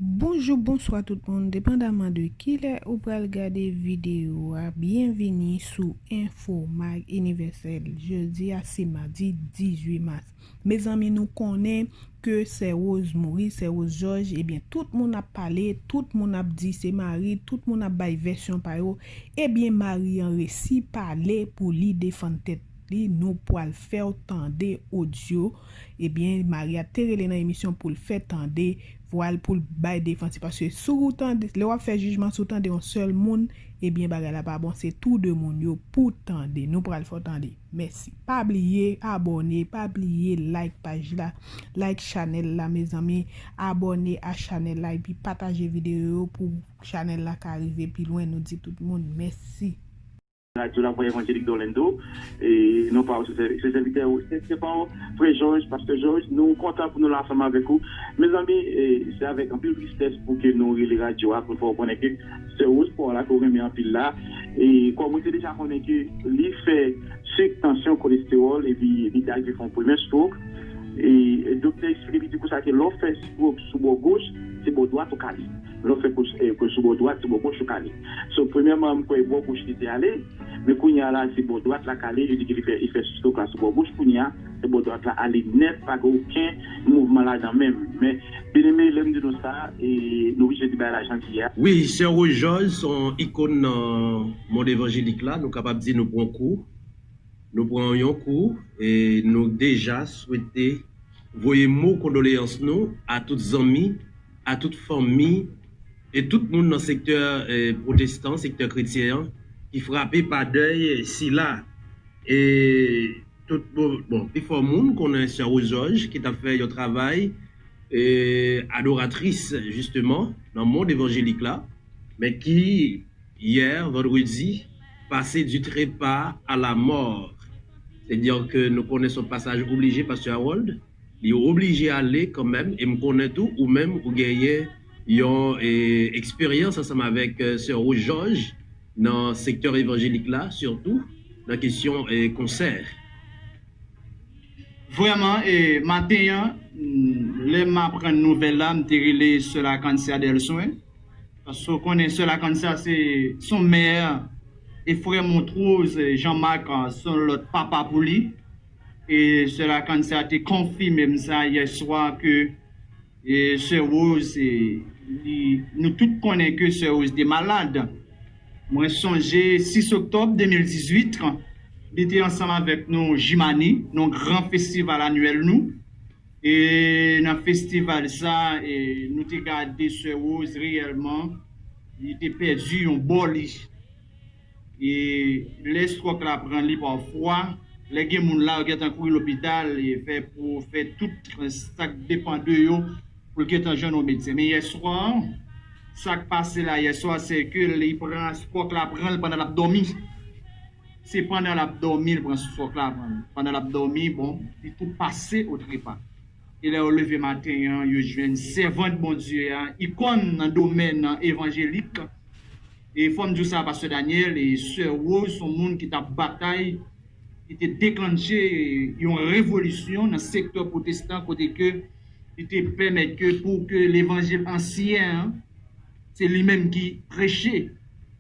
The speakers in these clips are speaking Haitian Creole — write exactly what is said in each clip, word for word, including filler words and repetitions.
Bonjou, bonswa tout moun, depandaman de kilè ou pral gade videyo a, byenvini sou Enfo Mag Inivèsèl. Jodi a se madi dizuit mas. Mezanmi, nou konnen ke Sè Rose mouri, Sè Rose Georges, ebyen, tout moun ap pale, tout moun ap di se Marie, tout moun ap bay vèsyon pa yo. Ebyen, Marie an resi pale pou li defann tèt li, nou pral fè w tande odyo. Ebyen, Marie a te rele nan emisyon pou l fè tande vwa l, pou l bay defans li, paske si w tande, lè w ap fè jijman, si w tande yon sèl moun, ebyen, bagay la pa bon, se tou de moun yo pou tande. Nou pral fè w tande. Mèsi. Pa bliye abòne, pa bliye like paj la, like chanèl la, mezanmi. Abòne a chanèl la, epi pataje videyo yo pou chanèl la ka rive pi lwen. Nou di tout moun mèsi. Radyo Lavwa Evanjelik d'Orlando, e non pa w, se sèvi-, se sèvitè w, se, se pa w, frè Jòj, pastè Jòj, nou kontan pou nou la ansanm avèk ou. Mezanmi, e, se avèk anpil tristès pou ke nou rele radyo a, pou n fè w konnen ke Sè Rose pa w la ke w renmen anpil la, e kòm ou te deja konnen ke li fè chèk, tansyon, kolestewòl, epi li te arive fè yon premye stroke. E, e doktè eksplike li di konsa ke lè w fè stroke sou bò goch, se bò dwat ou k ale. Lè w fè stroke sou bò dwat, se bò goch ou k ale. So, premyèman, m kwè bò goch li te ale, men kounye a la, se bò dwat la k ale, yo di ke li fè, li fè stroke la sou bò goch, kounye a, se bò dwat la ale nèt, pa gen okenn mouvman ladan menm. Men, byeneme, lè m di nou sa, e, nou oblije di bagay la jan l ye a. Wi, Sè Rose Georges se yon ikòn nan mond evanjelik la, nou kapab di nou pran kou. Nou pran yon kou, e nou deja swete voye mo kondoleyans nou a tout zanmi, a tout fanmi, e tout moun nan sektè, e, pwotestan, sektè kretyen an, ki frape pa dèy sila. E tout, bon, bon, pifò moun konnen Sè Rose Georges ki t ap fè yon travay, e, adoratris, jisteman, nan mond evanjelik la, men ki yè, vandredi, pase du trépas à la mort. Sètadi ke nou konnen se yon pasaj oblije, pastè Harold. Li oblije ale kanmenm, e m konnen tou, ou menm, ou genyen yon, e, eksperyans ansanm avèk, e, sè Rose Georges nan sektè evanjelik la, sitou nan kesyon, e, konsè. Vrèman, e, maten an, m, lè m aprann nouvèl la, m te rele sè Lakansa Delswen. Paske w konnen sè Lakansa se, se yon mè, e frè Montrose, e, Jean Marc, a, se yon lòt papa pou li. E sè Lakansa te konfime m sa yè swa ke, e, sè Rose, e, li, nou tout konnen ke sè Rose te malad. Mwen sonje sis oktòb de mil dizuit, li te ansanm avèk nou Jimani, nan gran festival anyèl nou. E nan festival sa, e, nou te gade sè Rose reyèlman, li te pèdi yon bò li. E lè stroke la pran li pafwa, lè gen moun la, yo gentan kouri lopital, e fè pou fè tout sa k depann de yo, pou l gentan jwenn yon medsen. Men yè swa, sa k pase la yè swa, se ke li pran, stroke la pran l pandan l ap dòmi. Se pandan l ap dòmi, l pran stroke la pran l. Pandan l ap dòmi, bon, li tou pase o trepa. E lè yo leve maten an, yo jwenn sèvant Bondye a, ikòn nan domèn evanjelik. E fò m di w sa, pastè Daniel, e sè Rose, se yon moun ki t ap batay, ki te deklanche yon revolisyon nan sektè pwotestan, kote ke li te pèmèt ke pou ke levanjil ansyen an, se li menm ki preche.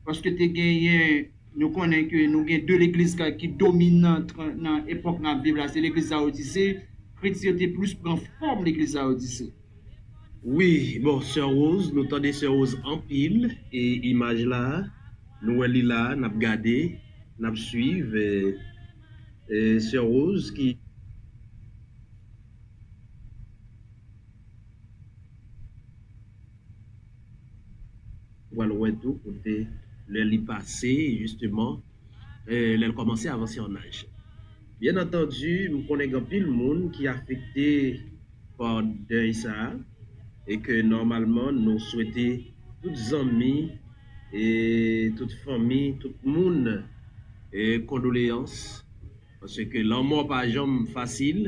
Paske te genyen, nou konnen ke nou gen de legliz ka, ki dominan nan epòk n ap viv la, se legliz Layodise. Kretyen te plis pran fòm legliz Layodise. Wi, bon, sè Rose, nou tande sè Rose anpil, e imaj la, nou wè li la, n ap gade, n ap swiv, e, e sè Rose ki pral wè tou kote lè li pase, jisteman, e, lè l kòmanse avanse an aj. Byen antandi, m konnen gen anpil moun ki afekte pa dèy sa a, e ke nòmalman nou swete tout zanmi, e tout fanmi, tout moun, e kondoleyans, paske lanmò pa janm fasil,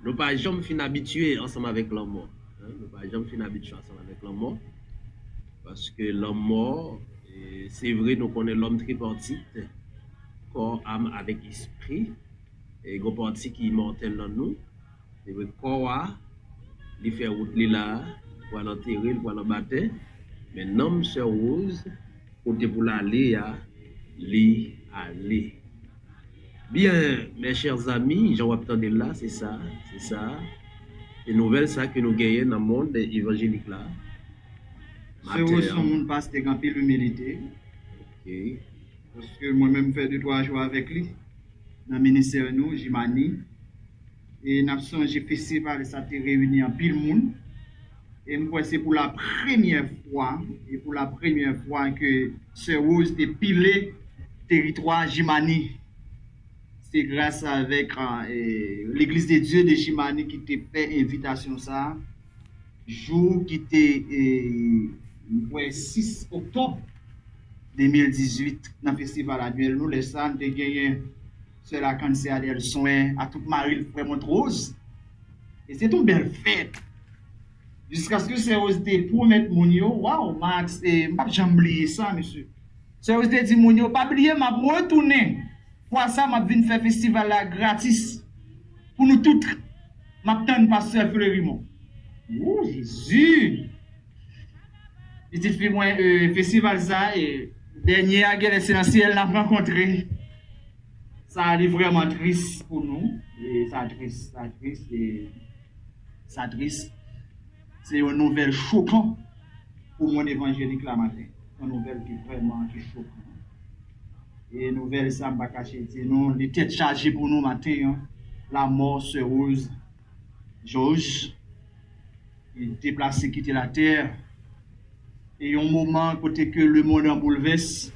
nou pa janm fin abitye ansanm avèk lanmò, en, nou pa janm fin abitye ansanm avèk lanmò, paske lanmò, e, se vre nou konnen lòm tripatit, kò, am avèk espri, e gon pati ki imòtèl nan nou, se vre kò a, li fè wout li la, pral antere l, pral anba tè. Men nanm Sè Rose, kote pou l ale a, li ale. Byen, mes chers amis, jan w ap tande l la, se sa, se sa. Se nouvèl sa ke nou genyen nan mond evanjelik la. Sè Rose se yon moun pastè ki gen anpil imilite. Ok. Paske mwen menm fè de twa jou avèk li nan ministè nou, Jimani. E n ap sonje festival sa te reyini anpil moun. E m kwè se pou la premyè fwa, e pou la premyè fwa ke Sè Rose te pile teritwa Jimani. Se gras avèk Legliz de Dye de Jimani ki te fè envitasyon sa a. Jou ki te, e, m kwè, sis oktòb de mil dizuit nan festival anyèl nou. Lè sa a, n te genyen Sè Lakansyadèl Swen a tout mari l, frè Montrose. E se t yon bèl fèt. Jiskaske Sè Rose te pwomèt moun yo, waw, Max, e, m p ap janm bliye sa, mesye. Sè Rose te di moun yo, pa bliye, m ap retounen. Fwa sa, m ap vin fè festival la gratis. Pou nou tout, m ap tann pastè Fleurimond. Wou, Jezi! Pitit fi mwen, e, festival sa, e, dènye a, genlè se nan syèl n ap rankontre. Sa, li vrèman tris pou nou. E, sa tris, sa tris, e, sa tris. Se yon nouvèl chokan pou mond evanjelik la maten. Yon nouvèl ki vrèman, ki chokan. E nouvèl sa, m pa kache di nou, li tèt chaje pou nou maten an. Lanmò Sè Rose Georges, li deplase kite latè. E yon moman kote ke lemonn an boulvès,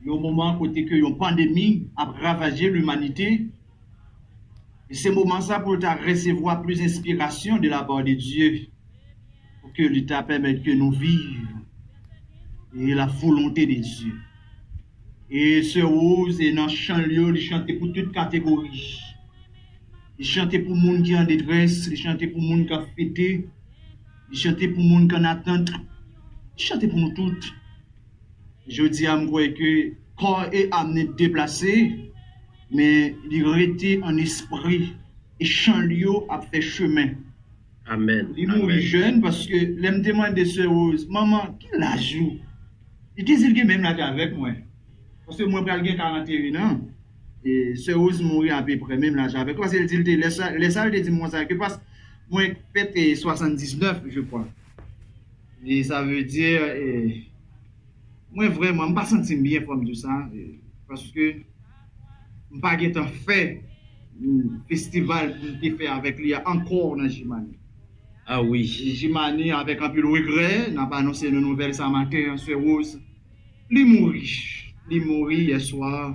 yon moman kote ke yon pandemi ap ravaje limanite. E se moman sa pou l ta resevwa plis enspirasyon de la part de Dieu, pou ke li ta pèmèt ke nou viv e la volonte de Dieu. E Sè Rose, e nan chan l yo, li chante pou tout kategori. Li chante pou moun ki an detrès, li chante pou moun k ap fete, li chante pou moun ki an atant, li chante pou nou tout. Jodi a, m kwè ke kò e am li deplase, men li rete an espri, e chan l yo ap fè chemen. Amèn. Li mouri jèn paske lè m te mande Sè Rose, manman, ki laj ou? Li te di l gen menm laj avèk mwen. Paske mwen pral gen karanneyennn an. E Sè Rose mouri apeprè menm laj avèk mwen. Paske l di l te, lè sa, lè sa l te di m konsa, ke pas, mwen fèt e swasanndiznèf, je crois. E sa vle di, e, mwen vrèman, m pa santi m byen, fò m di w sa, e, paske m pa gentan fè, mm, festival pou m te fè avèk li a ankò nan Jimani. Ah wi. Jimani, avèk anpil regrè, n ap anonse nou nouvèl sa maten an, Sè Rose, li mouri. Li mouri yè swa.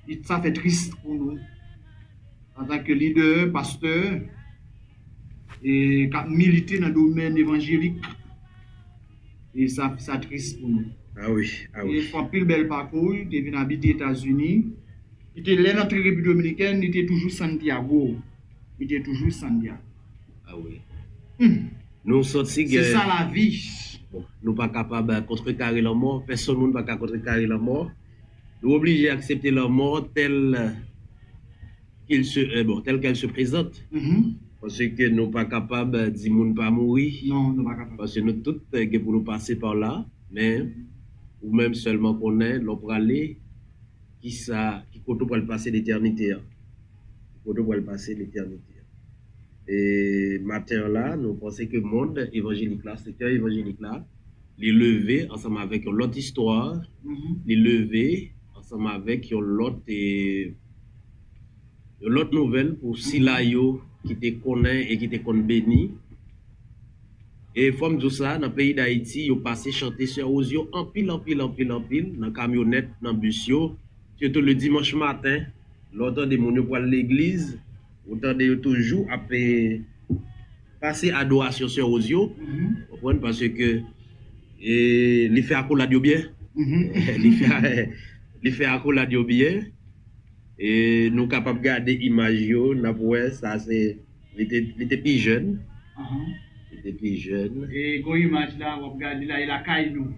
Li, sa fè tris pou nou. Antanke lidè, pastè, e k ap milite nan domèn evanjelik, e sa, sa tris pou nou. Ah wi, ah E wi. fè anpil bèl pakou, li te vin abite Etazini. Li te, lè l antre Repiblik Dominikèn, li te toujou Santiago. Li te toujou Santiago. Ah wi. Hmm. Nou santi Se gen sa lavi. Bon, nou pa kapab kontrekare lanmò. Pèsonn moun pa ka kontrekare lanmò. Nou oblije aksepte lanmò tèl qu'il se, euh, bon, tèl qu'elle se présente. Mhm. Paske nou pa kapab di moun pa mouri. Non, nou pa kapab. Paske nou tout, euh, gen pou nou pase pa la. Men, ou menm sèlman konnen, lè w prale, ki sa, ki kote w pral pase letènite a. Ki kote w pral pase letènite a. E maten an la, nou panse ke mond evanjelik la, sektè evanjelik la, li leve ansanm avèk yon lòt istwa, Mhm. li leve ansanm avèk yon lòt, e, yon lòt nouvèl pou sila yo ki te konnen e ki te konn beni. E fò m di w sa, nan peyi Dayiti, yo pase chante Sè Rose yo anpil, anpil, anpil, anpil, nan kamyonèt, nan bis yo, sitou le dimanch maten, lè w tande moun yo pral legliz, ou tande yo toujou ap, e, pase adorasyon Sè Rose yo, Mhm. konprann, paske, e, li fè akolad yo byen. Mhm. Li fè, li fè akolad yo byen. E nou kapab gade imaj yo, n ap wè, sa se, li te, li te pi jèn. Ahan. Li te pi jèn. E gwo imaj la, w ap gade la, e lakay nou.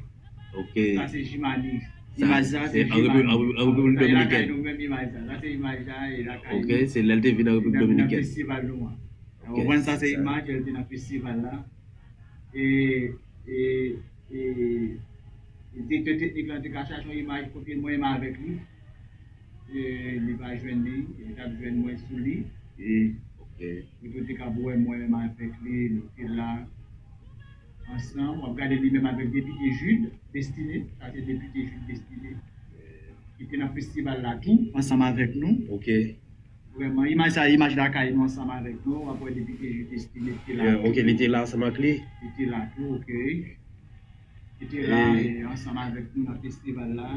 Ok. Sa se Jimani. Sa, Imaj sa, se se an Repib-, Jimani. an Repib-, an Repiblik Sa e lakay Dominikèn. Nou menm imaj sa. Sa se imaj la, e lakay Ok, nou. Se lè l te vin an Repiblik Nan, nan Dominikèn. Festival nou an. Ok, Ou konprann sa, se se sa. Imaj, lè l te nan festival la. E, e, e, direktè teknik lan te ka chache yon imaj kote mwen menm avèk li. E, li pa jwenn li, li t ap jwenn mwen sou li. Hmm, ok. Pou tou te ka wè mwen menm avèk li, nou te la ansanm. W ap gade li menm avèk depite Jude Destiné. Sa se depite Jude Destiné ki te nan festival la tou, ansanm avèk nou. Ok. Vrèman, imaj sa, imaj lakay nou ansanm avèk nou. W ap wè depite Jude Destiné ki te la. Ok, li te la ansanm ak li? Li te la tou, ok. Li te la ansanm avèk nou nan festival la.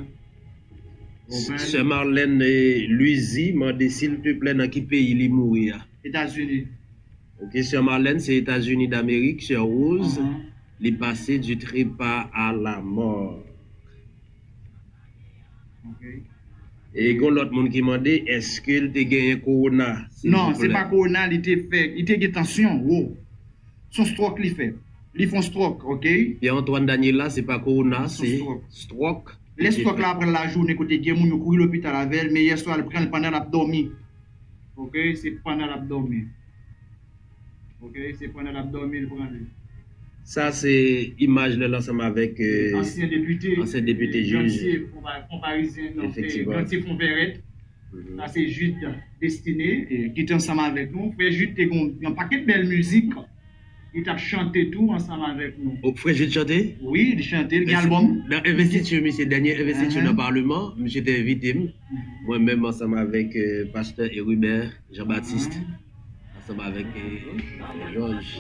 Sè Marlène Louisy mande silteplè nan ki peyi li mouri a. Etazini. Ok, sè Marlène se Etazini Damerik, sè Rose, li pase du trepa a la mò. Ok. E gon lòt moun ki mande, èske l te genyen kowona? Non, se pa kowona li te fè, li te gen tansyon wo. Se yon stròk li fè. Li fè yon stròk, ok? Pierre Antoine Daniela, se pa kowona, se stròk. Lè stròk la pran lajounen kote gen moun yo kouri lopital avè l, men yèswa l pran l pandan l ap dòmi. Ok, se pandan l ap dòmi. Ok, se pandan l ap dòmi l pran li. Sa se imaj lè l ansanm avèk ansyen depite, ansyen depite jij. Grantier Fonparizyen, non, se Grantier Fonvèrèt. Sa se Jude Destiné ki te ansanm avèk nou. Frè Jude te gen yon pakèt bèl mizik. Li t ap chante tou ansanm avèk nou. Frè Jude chante? Wi, li chante, li gen albòm. Nan envestiti misye, dènye envestiti nan Paleman, misye te envite m. Mwen menm ansanm avèk pastè Herubert Jean-Baptiste, ansanm avèk Jòj.